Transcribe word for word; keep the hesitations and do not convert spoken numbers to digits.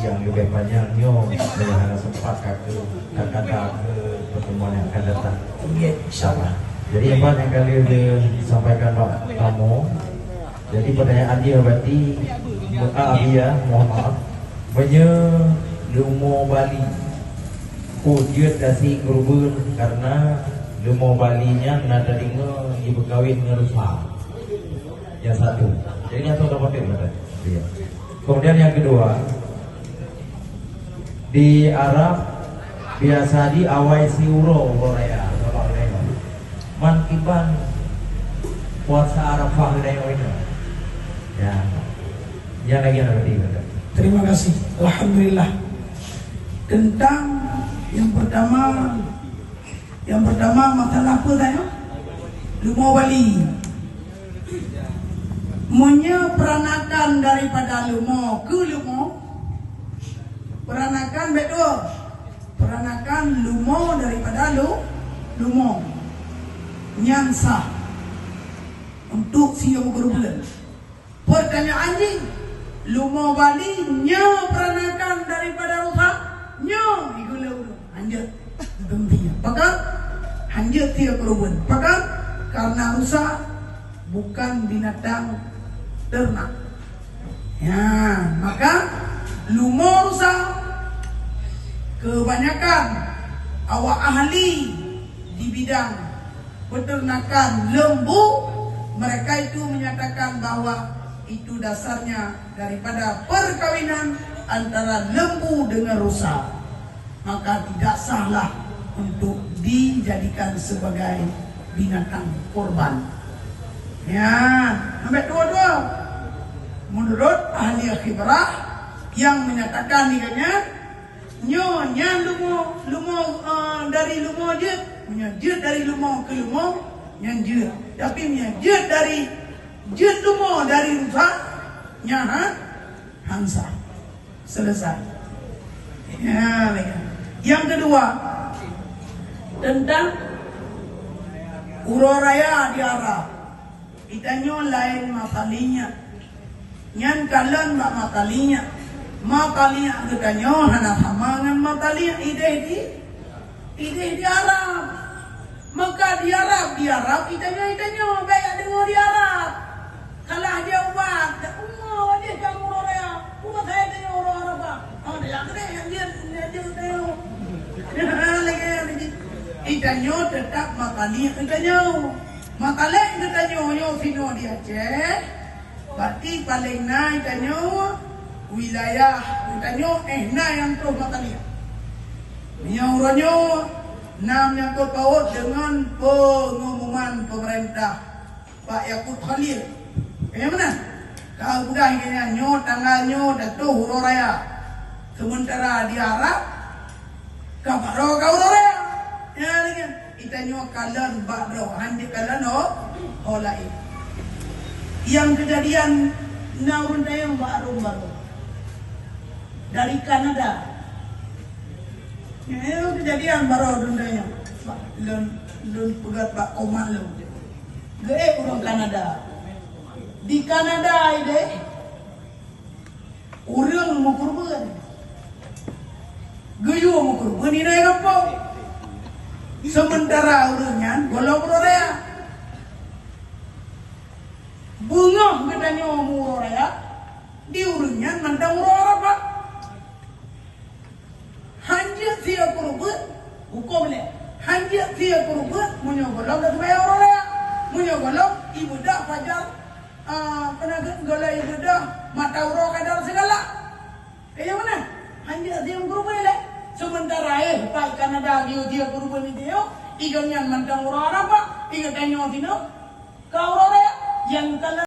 Nyang leubeh panyang nyoe, meunyoe hana sempat ka keu, ka kata keu pertemuan nyang akan datang. Nggih, insyaallah. Jadi, Pak, nyang ka lheueh disampaikan bak kamoe. Jadi, pertanyaan dia berarti, ah, iya, mohon maaf. Meunyoe leumo Bali, peue jeuet gaséh keureubeuen karena leumo Bali nyan na tadeungoe jibeukawén ngon rusa. Yang satu. Jadi, nyang tu dapat. Iya. Kemudian yang kedua, di Arab biasa di awai siuroe uroe raya, sabab raya. Man kiban puasa Arafah raya ini. Ya. Yang lagi yang lebih. Terima kasih. Alhamdulillah. Tentang yang pertama, yang pertama, masalah apa tanya? Leumo Bali. Meunyoe peuranakan daripada leumo keu leumo, peuranakan bèk dua. Peuranakan leumo daripada lu-, leumo. Nyan sah untuk siuroe keureubeuen. Pertanyaan jih, leumo Bali nyoe peuranakan daripada rusa? Nyoe, igoe lé ureueng. Hanjeuet. Geumbia. Pakon? Hanjeuet siuroe keureubeuen. Pakon? Karena rusa bukan binatang ternak. Ya, maka leumo rusa kebanyakan awak ahli di bidang peternakan lembu, mereka itu menyatakan bahwa itu dasarnya daripada perkawinan antara lembu dengan rusa, maka tidak sahlah untuk dijadikan sebagai binatang korban. Ya, sampai dua-dua. Menurut ahli khibrah yang menyatakan ni katanya, nyoe nyan leumo, leumo, eh, dari leumo jeuet. Nyan jeuet dari leumo keu leumo, nyan jeuet. Tapi nyan jeuet dari, jeuet leumo dari rusa, nyan ha, han sah. Selesai. Ya, ya. Yang kedua, tentang uroe raya di Arab. Geutanyoe laén makalinyak. Nyan kalon bak makalinyak. Makalinyak geutanyoe hana sama ngon makalinyak idéh di, idéh di Arab. Maka di Arab, di Arab, geutanyoe, geutanyoe, bèk jak deungoe di Arab. Salah dia ubat, dak umat wajéb kamoe uroe raya. Ubat hai geutanyoe uroe Arafah. Oh, dak jak keudéh, nyang jeuet, nyang jeuet geutanyoe. Lagèe nyan. Geutanyoe teutap makalinyak geutanyoe. Makalinyak geutanyoe nyoe sinoe di Aceh. Berarti paléng na geutanyoe wilayah geutanyoe, eh, na nyang troh makalinyak. Meunyoe uroe nyoe na menyangkut paut deungon pengumuman pemerintah Pak Yakut Khalil. Nyang meunan? Ka geupeugah lagèe nyan, nyoe tanggal nyoe datoh uroe raya. Sementara di Arab, ka bak droe ka uroe raya. Nyan lagèe nyan. Geutanyoe kalon bak droe, han jeuet kalon ho, ho laén. Nyang keujadian na ureueng tanyong bak arôn baroe. Dari Kanada. Nyoe keujadian baroe ureueng tanyong. Bak lôn, lôn peugah bak koma lôn. Geuék ureueng Kanada. Di Kanada idéh, ureueng meukeureubeuen. Geuyue meukeureubeuen inong gampông. Sementara ureueng nyan gohlom uroe raya. Beungoh geutanyoe meu uroe raya, di ureueng nyan mantong uroe Arafah. Han jeuet siuroe keureubeuen, hukôm lé. Han jeuet siuroe keureubeuen, meunyoe gohlom dak seumayang uroe raya. Meunyoe gohlom, ibadah fajar, ah, peue nan geuh, gohlom ibadah mata uroe kadar sigalak. Kaya meunan? Han jeuet siuroe keureubeuen lé. Sementara, eh, pat Kanada geuyue siuroe keureubeuen nyoe, i gobnyan mantong uroe Arafah, i geutanyoe sinoe ka uroe raya, nyang ka